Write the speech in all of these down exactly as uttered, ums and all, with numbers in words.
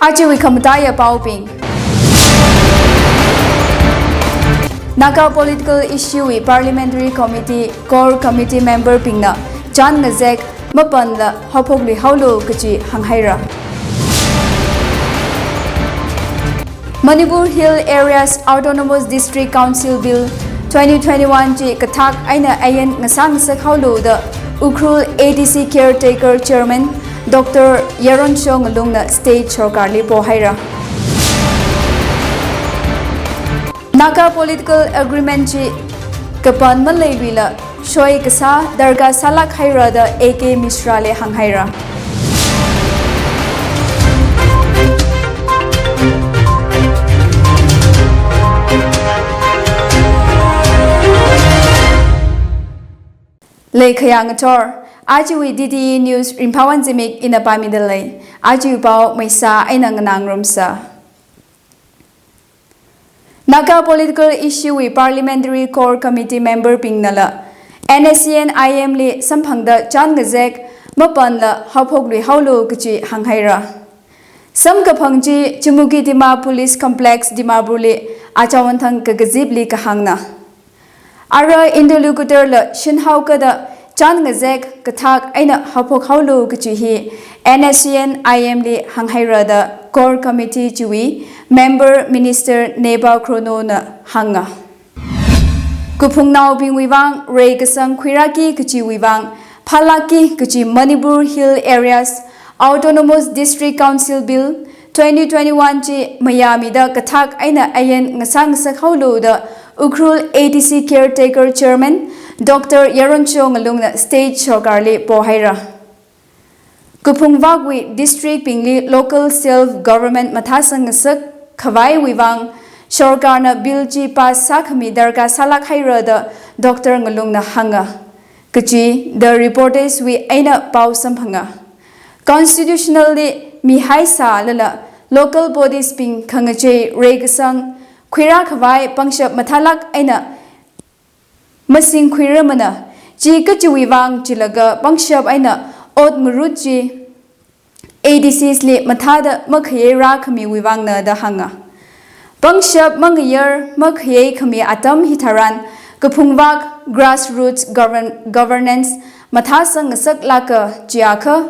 Ajawui khamataiya paobing. Naga political issue wui Parliamentary Committee Core Committee member bingna chān ngazek mapanla haophoklui haolu kachi hānghaira. Manipur Hill Areas Autonomous District Council Bill twenty twenty-one chi kathak eina ayan ngasā ngasak haolu da Ukhrul A D C Caretaker Chairman Doctor Yaroncho Ngalungna State Sorkarli pohaira. Naga Political Agreement chi kapan maleiluila shoi kasā darkar sālāk haira da A K Mishra li hānghaira. Leikhayā ngathor, ajawui D D E News ringphāwon zimik ina pāmida lei. Ajawui pao Meisa eina nganā ngarumsa. Naga political issue wui Parliamentary Core Committee member bingnala N S C N I M li samphangda chān ngazek mapanla haophoklui haolu kachi hānghaira. Samkaphang chi Chumukedima Police Complex Dimapur li achawanthang kakazipli kahāngna. Ara interlocutor la shinhaokada chān ngazek kathak eina haophok haolu kachi hi N S C N I M li hānghaira da Core Committee chiwui member Minister Neba Krono na hānga. Kaphungnaobingwui vang reikasang khuirāki kachiwui vang phālākki kachi Manipur Hill Areas Autonomous District Council Bill twenty twenty-one chi mayāmida kathak eina ayan ngasā ngasak haolu da Ukhrul A D C Caretaker Chairman Doctor Yaroncho Ngalungna State Sorkarli pohaira. Kaphungvakwui district bingli local self government mathāsang ngasak khavaiwui vang Sorkarna bill chi pass sākhami darkar sālāk haira da Doctor Ngalungna hānga kachi The Reporters wui eina pao samphanga. Constitutionally mihaisālala local bodies bing khangachei reikasang khuirā khavai pangshap mathālāk eina masingkhuiramana, chi kachiwui vang chilaga pangshap eina ot ngarut chi A D Cs li mathāda makhayei rākhamiwui vangna da hānga. Pangshap mangayar makhayei khami atam hitharan kaphungvak grassroots govern-, governance mathāsang ngasaklāka chiakha,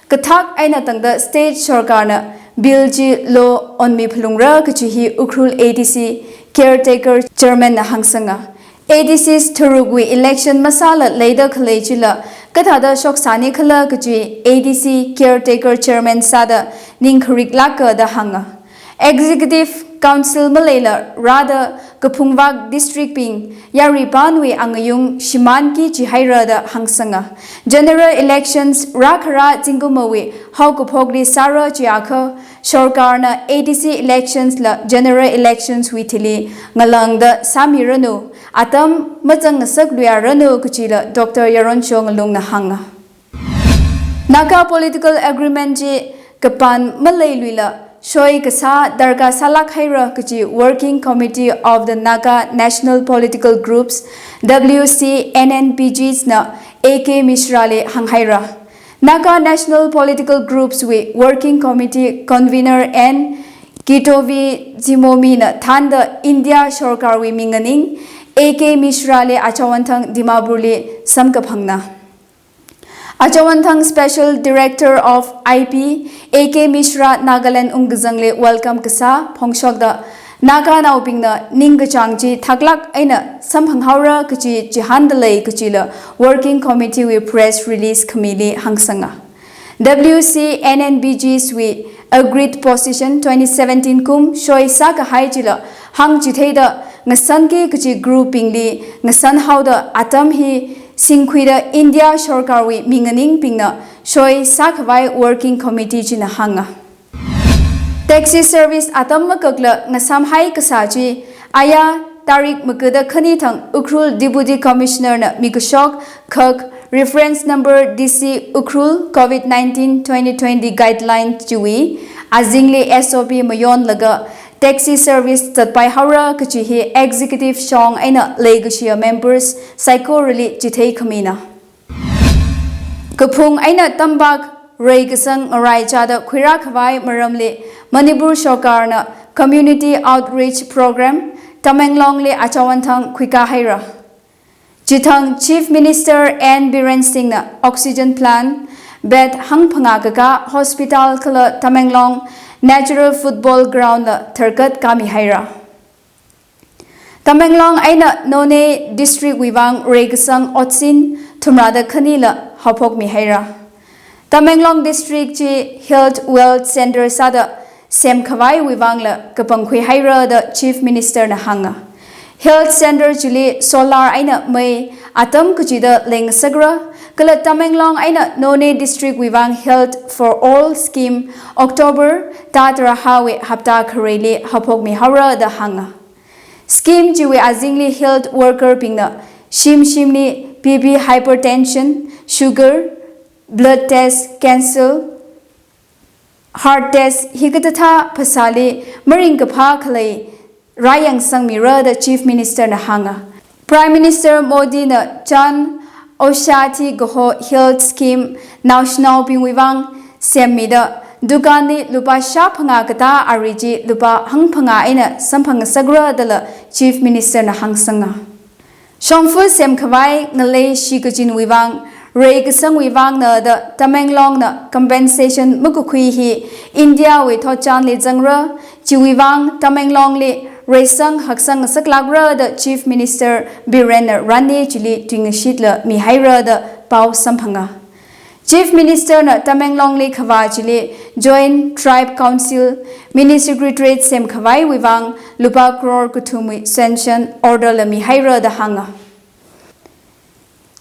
kathak eina tangda State Sorkarna bill chi law onmi phalungra kachi hi Ukhrul A D C Caretaker Chairman na hāngsanga. A D Cs tharukwui election masāla leida khalei chila kathāda shoksāni khala kachi A D C Caretaker Chairman sāda ningkhariklāka da hānga. Executive Council maleila rāda kaphungvak district bing yaripanwui angayung shimānki chihaira da hāngsanga. General elections rākhara zingkumawui haokaphokli sāra chiakha, Sorkarna A D C elections la general elections wui thili ngalāngda sāmiranu, atam mazang ngasakluiaranu kachila Doctor Yaroncho Ngalungna hānga. Naga political agreement chi kapan maleiluila shoi kasā darkar sālāk haira kachi Working Committee of the Naga National Political Groups, W C N N P Gs na A K Mishra li hānghaira. Naga National Political Groups wui Working Committee Convener N Kitovi Zimomina thānda India Sorkarwui minganing A K Mishra li achawanthang Dimapur li samkaphangna. Achawanthang Special Director of I P, A K Mishra Nagaland ungkazangli welcome kasā phongshokda, Naganaobingna ningkachāng chi thaklāk eina samphanghaora kachi chihānda lei kachila Working Committee wui press release khamili hāngsanga. W C N N P Gs wui Agreed Position twenty seventeen kum shoi sākahai chila hāngchitheida ngasanki kachi group bingli ngasanhaoda atam hi singkhuida India Sorkarwui minganingbingna shoi sākhavai Working Committee china hānga. Taxi service atam makakla ngasāmhai kasā chi aya tarik makada khani thang Ukhrul Deputy Commissioner na mikashok khak reference number D C Ukhrul COVID nineteen twenty twenty guideline chiwui azingli S O P mayonlaga taxi service zatpai haora kachi hi executive shong eina leikashiya members saikorali chithei khamina. Kaphung eina tampak reikasang ngaraichāda khuirā khavai maramli Manipur Sorkarna Community Outreach Program Tamenglongli achawanthang khuikā haira. Chithang Chief Minister N Biren Singhna oxygen plant, bed hangphangā kakā hospital kala Tamenglong Natural Football Ground la tharkat kāmi haira. Tamenglong eina Noney District wui vang reikasang otsin thumrāda khanila haophokmi haira. Tamenglong District chi Health Wealth Center sāda semkhavai wui vangla kapangkhui haira da Chief Minister na hānga. Health Center chili solar eina mei atam kachida leingasakra, kala Tamenglong eina Noney District wui vang Health for All Scheme October thā tharāhawui hapta khareili haophokmi haora da hānga. Scheme chiwui azingli health worker bingna shim shimli B P, hypertension, sugar, blood test, cancer, heart test hikathā phasāli maringkaphā khalei rāyangsangmira da Chief Minister na hānga. Prime Minister Modi na Jan Aushadhi Ghar Health Scheme naoshinaobingwui vang semmida dukanli lupā shāphangā katā ari chi lupā hangphangā eina samphangasakra dala Chief Minister na hāngsanga. Shongfa semkhavai ngalei shikachinwui vang, reikasangwui vangna da Tamenglongna compensation makakhui hi India wui thotchanli zangra, chiwui vang Tamenglongli reisang haksang ngasaklākra da Chief Minister Biren na Raney chili tuingashitla mihaira da pao samphanga. Chief Minister na Tamenglongli khavā chili Joint Tribe Council Mini Secretariat semkhavaiwui vang lupā crore kathumwui sanction order la mihaira da hānga.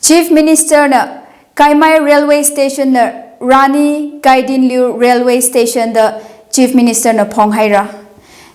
Chief Minister na Keimai Railway Station la Rani Gaidinliu Railway Station da Chief Minister na phonghaira.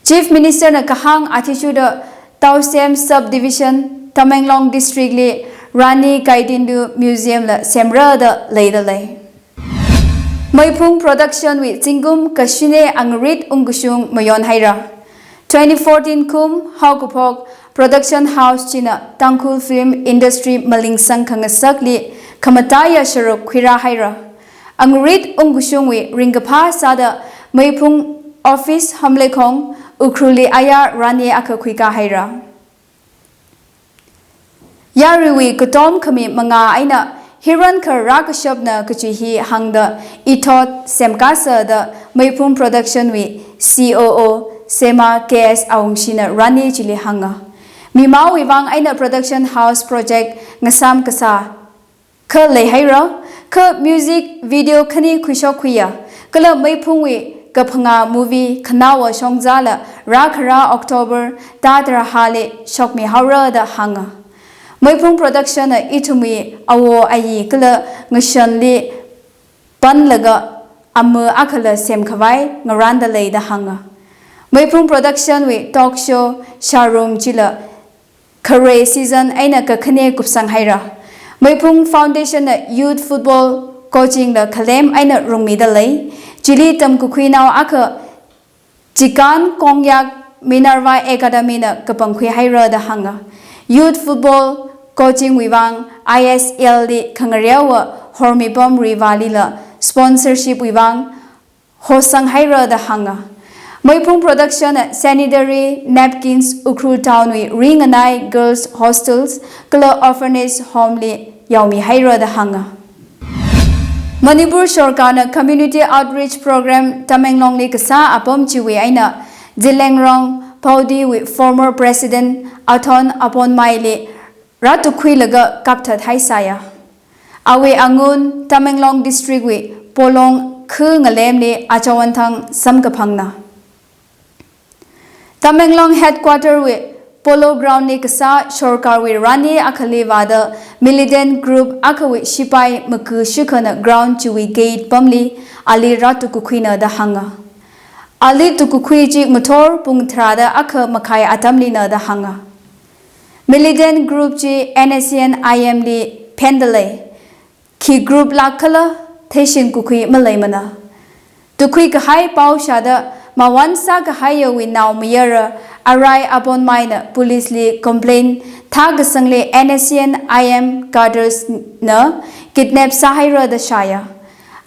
Chief Minister na kahāng athishurda Tausem Subdivision, Tamenglong District li Rani Gaidinliu Museum la semra da leida lei. Meiphung Production wui zingkum kashine angarit ungkashung mayon haira. Twenty fourteen kum haokaphok production house china Tangkhul film industry malingsang khangasakli khamataiya sharuk khuirā haira. Angarit ungkashungwui ringkaphā sāda Meiphung office Hamleikhong, Ukhrulli aya Rani akha khuikā haira. Yaruiwui katom khami mangā eina Hirankhar rākashapna kachi hi hāngda ithot semkasa da Meiphung Production wui C O O Sema K S Awungshina Rani chili hānga. Mimaowui vang eina production house project ngasam kasā kha leihaira, kha music video khani khuishokkhuiya, kala Meiphungwui kaphangā movie Khanaowa Shongzala rākhara October thā tharāhali shokmi haora da hānga. Meiphung Production na ithumwui awo ayi kala ngashanli panlaga ama akhala semkhavai ngaranda lei da hānga. Meiphung Production wui talk show Sharum chila khare season eina kakhane kupsang haira. Meiphung Foundation na youth football coaching la khalem eina rungmida lei. Chili tamkakhuinao akha Chikan Kongyak Minerva Academy na kapangkhui haira da hānga. Youth football coaching wui vang I S L li khangareowa Hormipam Rivalila sponsorship wui vang hosang haira da hānga. Meiphung Production na sanitary napkins Ukhrul Town wui Ringanai Girls Hostels kala Orphanage Home li yaomi haira da hānga. Manipur Sorkarna Community Outreach Program Tamenglongli kasā apam chiwui eina Zeliangrong Paodiwui former President Athon Aponmaili rātukhuilaga kapthat haisāya. Awui angun Tamenglong District wui Polong khu ngalemli achawanthang samkaphangna. Tamenglong Headquarter wui Polo Ground li kasā sorkarwui rani akhali vāda militant group akhawui shipai maku shikhana ground chiwui gate pamli ali rātukakhuina da hānga. Ali tukakhui chi ngathor pung tharāda akha makhai atamlina da hānga. Militant group chi N S C N I M li phenda lei. Khi group lākkhala theishing kakhui maleimana. Tukhui kahai pao shāda mawan sākahaiyawui naomayara Arai Aponmaina police li complaint thākasangli N S C N I M cadres na kidnap sāhaira da shāya.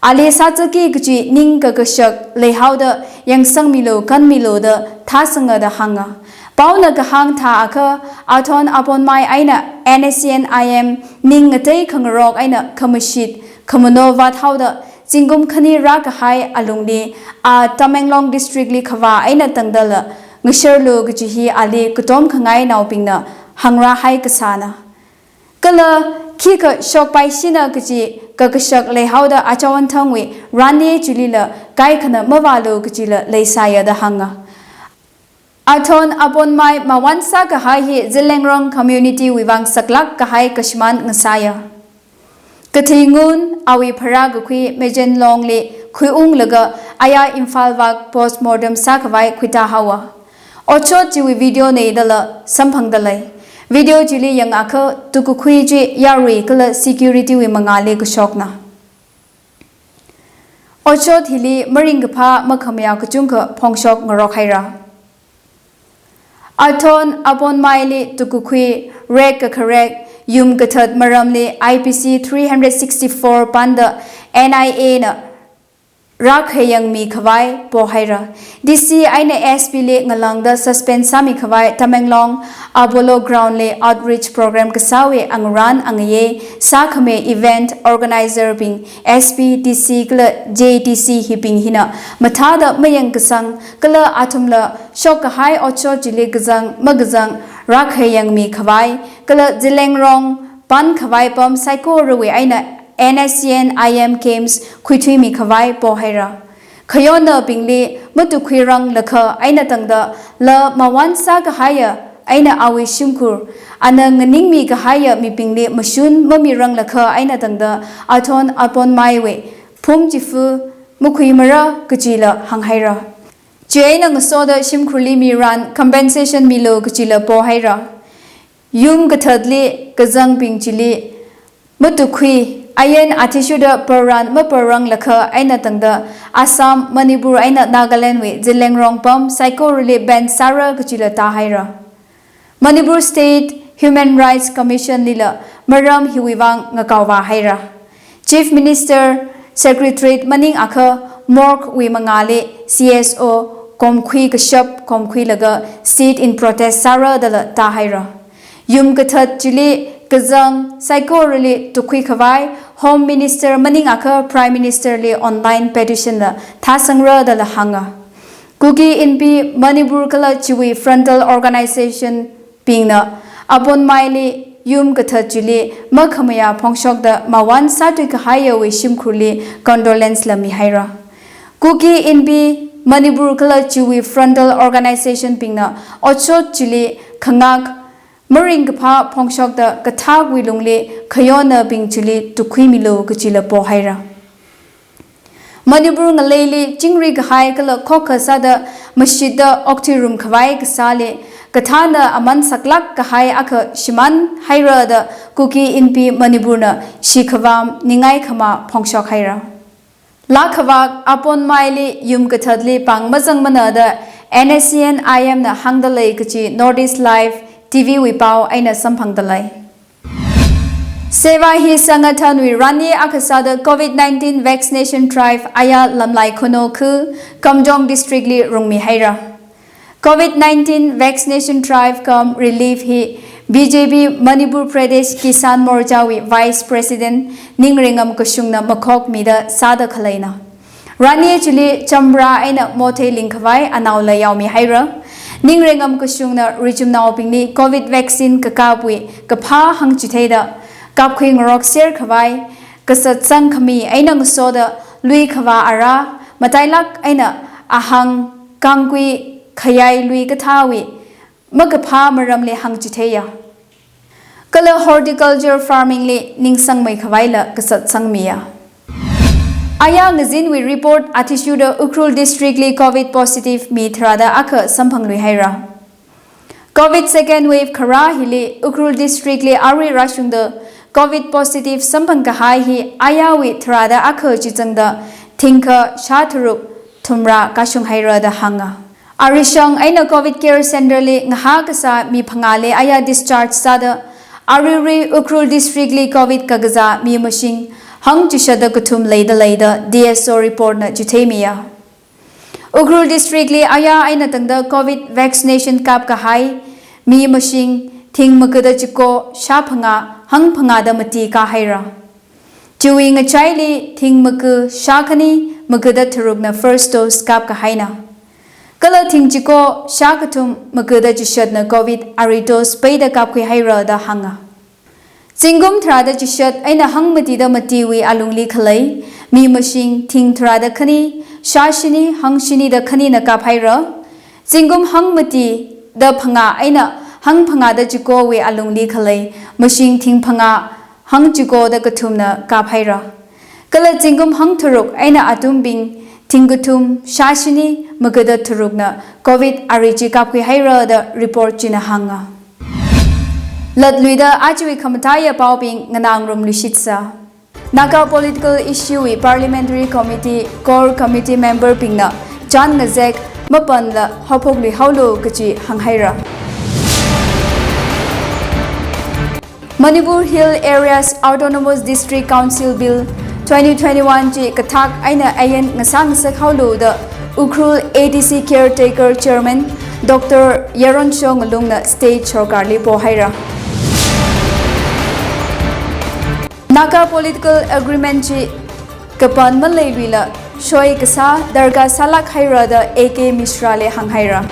Ali sāzaki kaji ning kakashak leihaoda yangsangmilu kanmilu da thāsanga da hānga. Paona kahāng thāakha, Athon Aponmai eina N S C N I M ning ngatei khangarok eina khamashit khamano vāthaoda zingkum khani rākahai alungli, a Tamenglong District li khavā eina tangdala ngasharlu kaji hi ali katom khangainaobingna hāngrāhai kasāna. Kala khikha shokpaishina kaji kakashak leihaoda Achawanthang wui Rani chilila kaikhana mavālu kajila leisāya da hānga. Athon Aponmai mawon sākahai hi Zeliangrong community wui vang saklāk kahai kashimān ngasāya. Kathi ngun awui pharā kakhui Mejenlong li khuiunglaga aya Imphal vak postmortem sākhavai khuitāhaowa. Otshot chiwui video nei dala samphangda lei. Video chili yangakha tukakhui chi yarui kala security wui mangāli kashokna. Otshot hili maringkaphā makhamayā kachungkha phongshok ngarok haira. Athon Aponmai li tukakhui rek kakharek yum kathat maramli I P C three hundred sixty-four panda N I A na rākhayangmi khavai pohaira. D C eina S P li ngalāngda suspend sāmi khavai Tamenglong Apollo Ground li outreach program kasāwui angarān angayei sākhami event organizer bing S P, D C kala J D C hibing hina mathāda mayang kasang kala athumla shokkahai otshot chili kazang makazang rākhayangmi khavai kala Zeliangrong pan khavai pam saikorawui eina N S C N I M games khuithuimi khavai pohaira. Khayonabingli matukhuiranglakha eina tangdala mawon sākahaiya eina awui shimkhur ana nganingmi kahaiya mibingli mashun mamiranglakha eina tangda Athon Aponmaiwui phum chifu makhuimara kajila hānghaira. Chieina ngasoda shimkhurli mirān compensation milu kajila pohaira. Yum kathatli kazangbing chili matukhui ayan athishurda parān maparanglakha eina tangda Assam, Manipur eina Nagaland wui Zeliangrong pam saikorali ban sāra kajila tāhaira. Manipur State Human Rights Commission lila maram hiwui vang ngakaovā haira. Chief Minister Secretariat maningakha morgue wui mangāli C S O komkhui kashap komkhuilaga sit-in protest sāra dala tāhaira. Yum kathat chili kazang saikorali tukhui khavai Home Minister maningakha Prime Minister li online petition la thāsangra dala hānga. Kuki Inpi Manipur kala chiwui frontal organization bingna Aponmaili yum kathat chili makhamayā phongshokda mawon sāthui kahaiyawui shimkhurli condolence la mihaira. Kuki Inpi Manipur kala chiwui frontal organization bingna otshot chili khangak maringkaphā phongshokda kathakwui lungli khayonabing chili tukhuimilu kajila pohaira. Manipur ngaleili chingri kahai kala khokha sāda mashitda okthuirum khavai kasāli kathāna aman saklāk kahai akha shimān haira da Kuki Inpi Manipurna shikhavam ningai khama phongshok haira. Laa khavak Aponmaili yum kathatli pāng mazangmana da N S C N I M na hāngda lei kaji North East Live T V wui pao eina samphangda lei. Seva Hi Sangathan wui rani akha sāda COVID nineteen vaccination drive aya Lamlai Khuno khu Kamjong District li rungmi haira. COVID nineteen vaccination drive cum relief hi B J P Manipur Pradesh Kisan Morcha wui Vice President Ningreingam Kashungna makhokmida sāda khaleina. Rani chili chambra eina mothei lingkhavai anaola yaomi haira. Ningreingam Kashungna richumnaobingli COVID vaccine kakapwui kaphā hangchitheida kapkhui ngarokser khavai, kasatsang khami eina ngasoda lui khavā ara, matailāk eina ahang kangkui khayai lui kathāwui makaphā maramli hangchitheiya. Kala horticulture farming li ningsangmei khavaila kasatsangmiya. Aya ngazinwui report athishurda Ukhrul District li COVID positive mi tharāda akha samphangluihaira. COVID second wave kharā hili Ukhrul District li arui rāshungda COVID positive samphang kahai hi ayawui tharāda akha chizangda thingkha shātharuk thumrā kashung haira da hānga. Arishang eina COVID care center li ngahā kasā mi phangāli aya discharge sāda, aruirui Ukhrul District li COVID kakazā mi mashing hangchishatda kathum leida lei da D S O report na chitheimiya. Ukhrul District li aya eina tangda Covid vaccination kapkahai mi mashing thing magada chiko shāphangā hangphangāda mati kahaira. Chiwui ngachaili thing maga shākhani magada tharukna first dose kapkahaina. Kala thing chiko shākathum magada chishatna Covid ari dose peida kapkhuihaira da hānga. Zingkum tharāda chishat eina hangmatida matiwui alungli khalei mi mashing thing tharāda khani, shāshini, hangshinida khanina kaphaira. Zingkum hangmatida phangā eina hangphangāda chikowui alungli khalei mashing thing phangā hangchikoda kathumna kaphaira. Kala zingkum hangtharuk eina atumbing thing kathum, shāshini, magada tharukna Covid ari chi kapkhuihaira da report china hānga. Latluida ajawui khamathāya paobing nganāngarumluishitsa. Naga political issue wui Parliamentary Committee Core Committee member bingna chān ngazek mapanla haophoklui haolu kachi hānghaira. Manipur Hill Areas Autonomous District Council Bill twenty twenty-one chi kathak eina ayan ngasā ngasak haolu da Ukhrul A D C Caretaker Chairman Doctor Yaron Shongalungna State Sorkarli pohaira. Naga Political Agreement chi kapan maleiluila shoi kasā darkar sālāk haira da A K Mishra li hānghaira.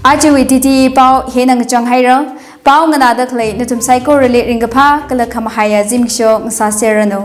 Ajawui T T E pao hina ngachang haira. Pao nganāda khalei nathum saikorali ringkaphā kala khamahaiya zimiksho ngasāserranu.